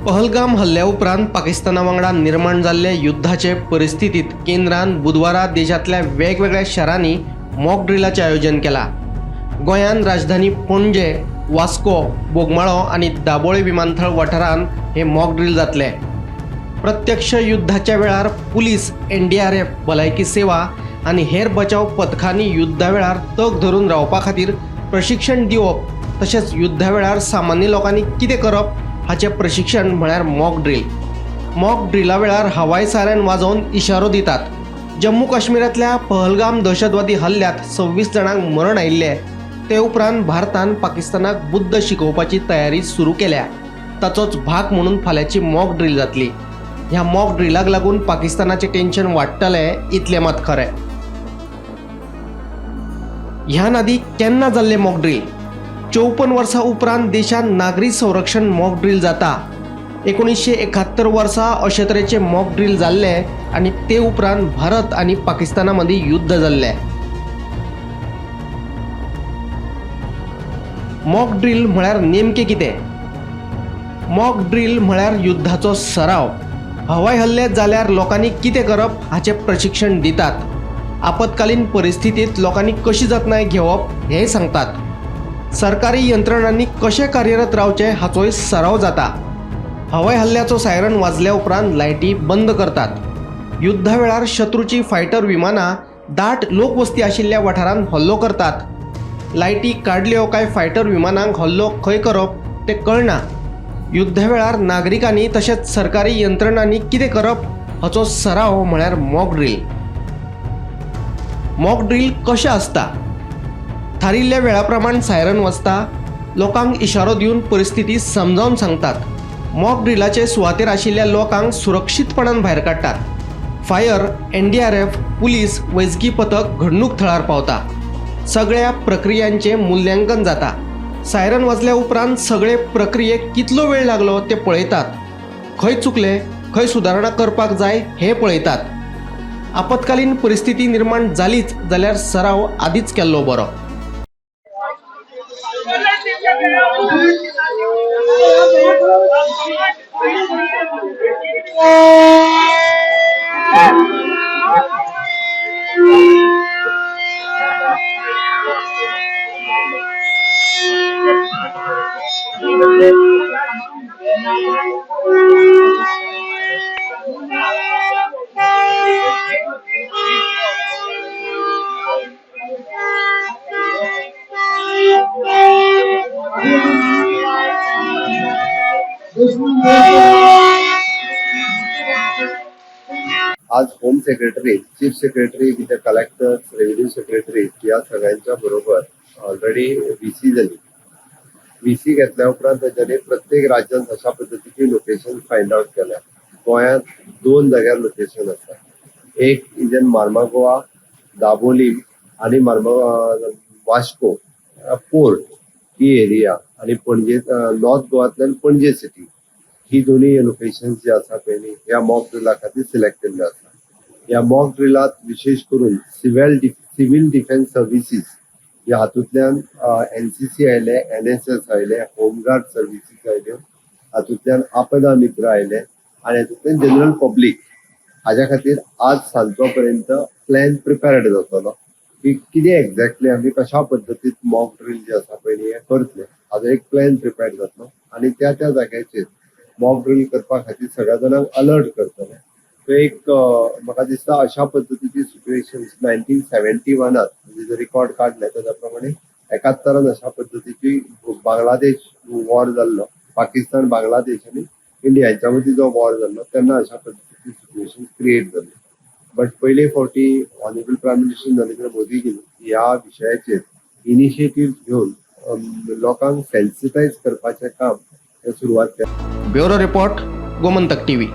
पहलगाम हल्ल्या उपरांत पाकिस्ताना वांगडा निर्माण जाल्ले युद्धाचे परिस्थितीत केंद्रान बुधवारा देशांतल्या वेगवेगळ्या शारांनी मॉक ड्रिलाचें आयोजन केलां. गोंयांत राजधानी पणजे, वास्को, बोगमाळो आनी दाबोळे विमानतळ वाठारांत हे मॉक ड्रील जातले. प्रत्यक्ष युद्धाच्या वेळार पुलीस, एनडीआरएफ, भलायकी सेवा आनी हेर बचाव पथकांनी युद्धा वेळार तग धरून रावपा खातीर प्रशिक्षण दिवप, तशेंच युद्धा वेळार सामान्य लोकांनी कितें करप हाचें प्रशिक्षण म्हळ्यार मॉक ड्रील. मॉक ड्रिला वेळार हवाई सायरन वाजोवन इशारो दितात. जम्मू काश्मीरांतल्या पहलगाम दहशतवादी हल्ल्यांत 26 जाणांक मरण आयिल्लें. ते उपरांत भारतान पाकिस्तानाक बुद्द शिकोवपाची तयारी सुरू केल्या. ताचोच भाग म्हणून फाल्यांची मॉक ड्रील जातली. ह्या मॉक ड्रिलाक लागून पाकिस्तानाचें टेन्शन वाडटलें इतलें मात खरें. ह्यान आदी केन्ना जाल्लें मॉक ड्रील? 54 वर्सां उपरांत देशांत नागरी संरक्षण मॉक ड्रील जाता. 1971 वर्सा अशे तरेचे मॉक ड्रील जाल्ले आनी ते उपरांत भारत आनी पाकिस्ताना मदीं युद्ध जाल्लें. मॉक ड्रील म्हळ्यार नेमकें कितें? मॉक ड्रील म्हळ्यार युद्धाचो सराव. हवाई हल्ले जाल्यार लोकांनी कितें करप हाचें प्रशिक्षण दितात. आपत्कालीन परिस्थितींत लोकांनी कशी जतनाय घेवप हेंय सांगतात. सरकारी यंत्रणांनी कशें कार्यरत रावचें हाचोय सराव जाता. हवाई हल्ल्याचो सायरन वाजल्या उपरांत लायटी बंद करतात. युद्धा वेळार शत्रूची फायटर विमानां दाट लोकवस्ती आशिल्ल्या वाठारांत हल्लो करतात. लायटी काडल्यो काय फायटर विमानांक हल्लो खंय करप तें कळना. युद्धा वेळार नागरिकांनी तशेंच सरकारी यंत्रणांनी कितें करप हाचो सराव म्हळ्यार मॉक ड्रील. मॉक ड्रील कशें आसता? थारिल्ल्या वेळा प्रमाण सायरन वाजता. लोकांक इशारो दिवन परिस्थिती समजावन सांगतात. मॉक ड्रिलाचे सुवातेर आशिल्ल्या लोकांक सुरक्षीतपणान भायर काडटात. फायर, एनडीआरएफ, पुलीस, वैजकी पथक घडणूक थळार पावता. सगळ्या प्रक्रियांचें मुल्यांकन जाता. सायरन वाजल्या उपरांत सगळे प्रक्रियेक कितलो वेळ लागलो ते पळयतात. खंय चुकले, खंय सुदारणा करपाक जाय हें पळयतात. आपत्कालीन परिस्थिती निर्माण जालीच जाल्यार सराव आदींच केल्लो बरो. आज home secretary, chief secretary with the collectors, revenue secretary ह्या सगळ्यांच्या बरोबर ऑलरेडी व्हीसी जाली. व्हीसी घेतल्या उपरांत तेच्यांनी प्रत्येक राज्यांत अशा पद्दतीची लोकेशन फायंड आउट केल्या. गोंयांत दोन जाग्यार लोकेशन आसा. एक is in Marmagoa, Dabolim आणि मार्मा वास्को पोर्ट ही एरिया आणि पणजे, नॉर्थ गोवांतल्यान पणजे सिटी, ही दोन्ही लोकेशन्स जी आसा पळय न्ही, ह्या मॉक ड्रिला खातीर सिलेक्ट केल्ल्यो आसा. ह्या मॉक ड्रिलात विशेश करून सिव्हिल डिफेन्स सर्विसीस ह्या हातूंतल्यान एनसीसी आयले, एनएसएस आयले, होमगार्ड सर्विसीस आयल्यो, हातूंतल्यान आपदा मित्र आयले आनी हातूंतल्यान जनरल पब्लीक. हाज्या खातीर आज सांजचो पर्यंत प्लॅन प्रिपेर्ड जातलो की कितें एक्झॅक्टली आमी कशा पद्दतीन मॉक ड्रील जे आसा पळय न्ही, हें करतले. हाजो एक प्लॅन प्रिपेर्ड जातलो आनी त्या त्या जाग्याचेर मॉक ड्रील करपा खातीर सगळ्या जाणांक अलर्ट करतले. सो एक म्हाका दिसता अशा पद्दतीची सिच्युएशन 1971त म्हणजे जर रिकॉर्ड काडले, त्या प्रमाणे 71न अशा पद्दतीची बांगलादेश वॉर जाल्लो. पाकिस्तान, बांगलादेश आनी इंडिया हेच्या मदीं जो वॉर जाल्लो, तेन्ना अशा पद्दतीची सिच्युएशन क्रिएट जाल्ली. बट पयले फावटी ऑनरेबल प्रायम मिनिस्टर नरेंद्र मोदीजीन ह्या विशयाचेर इनिशिएटीव घेवन लोकांक सेन्सिटायज करपाचें काम हे सुरवात केलें. Bureau report, Gomantak TV.